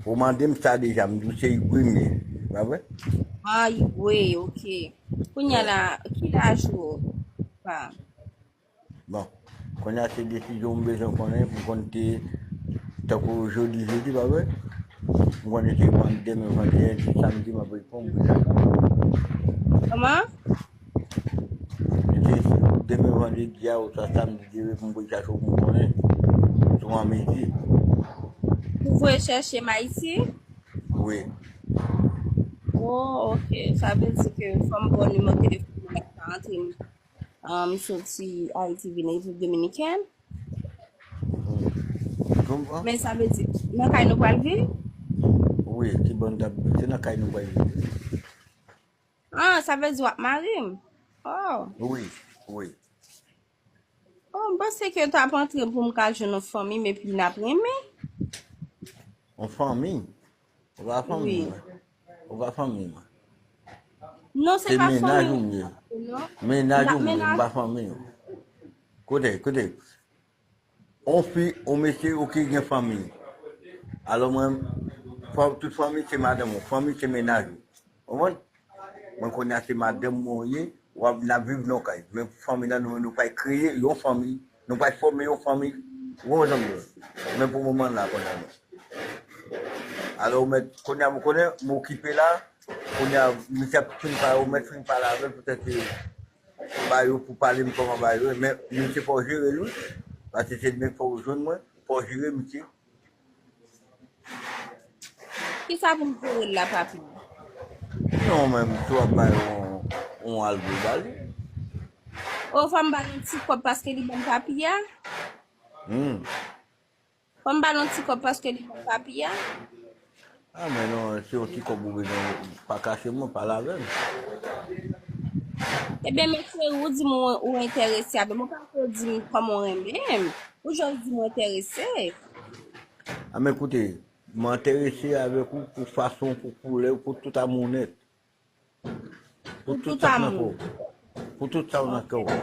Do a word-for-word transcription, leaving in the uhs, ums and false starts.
Ou mande m sa deja, m di w se Igwe m ye. Pa vre? Ah, Igwe, ok. Kounye a la, ki laj ou? Pa. Bon, kounye a se desizyon m bezwen konnen pou m konn te, tankou jodi, jodi, pa vre? M konnen se demen, vandredi, samdi, m ap reponn pou sa. Kòman? Se demen, vandredi a, oswa samdi, demen pou m voye chache w pou m konnen si w an mezi. Pou voye chèche m Ayiti? Wi. Oh, ok. Sa vle di ke fò m ba w nimewo telefòn mwen la, pa antre m, um, soti Ayiti vin Repiblik Dominikèn. Konpran? Men sa vle di, nan kay nou pral viv? Wi, ki bòn dap, se nan kay nou pral viv. Ah, sa vle di w ap mari m? Oh. Wi, wi. Oh, m panse ke yo t ap antre pou m ka jwenn yon fanmi m epi n ap renmen. Yon fanmi? Ou pa fanmi mwen. Ou pa fanmi mwen. Non, se pa fanmi. Se mennaj ou m ye. Mennaj ou m ye, m pa fanmi ou. Koute, koute. On fi, on mesye, ou ki gen fanmi. Alò mwen, tout fanmi se madanm ou, fanmi se mennaj ou. Ou konprann? Mwen konnen se madanm mwen ou ye, w ap, n ap viv nan kay. Men fanmi nan nou, nou pral kreye yon fanmi, nou pral fòme yon fanmi. Ou konprann sa m di w? Men pou moman la, konnen nou. Alò, ou mèt, konnen, ou konnen, m okipe la, konnen, misye ap fin pale, ou mèt fin pale avè l, poutèt ke ba yo pou pale m kòman ba yo, men misye fò jere l, wi. Paske se demen fò ou jwenn mwen, fò jere misye. Kisa pou m jere l la, papi? Non, men misye w ap bay yon, yon algo ba li. O, fò m ba l yon ti kòb paske li ban m papi a? Hmm. Fò m ba l yon ti kòb paske li ban m papi a? Ah, men non, se yon ti kòb ou bezwen, pa kache mwen, pale avè m. Ebyen, men cheri, ou di m ou, ou enterese avè m. Ou pa ko di m kòman w renmen m. Ou jis di m ou enterese. Ah, men koute, m enterese avèk ou pou fason, pou koulè, pou tout amounèt. Pou tout sa k nan kò w. Pou tout sa w nan kò w.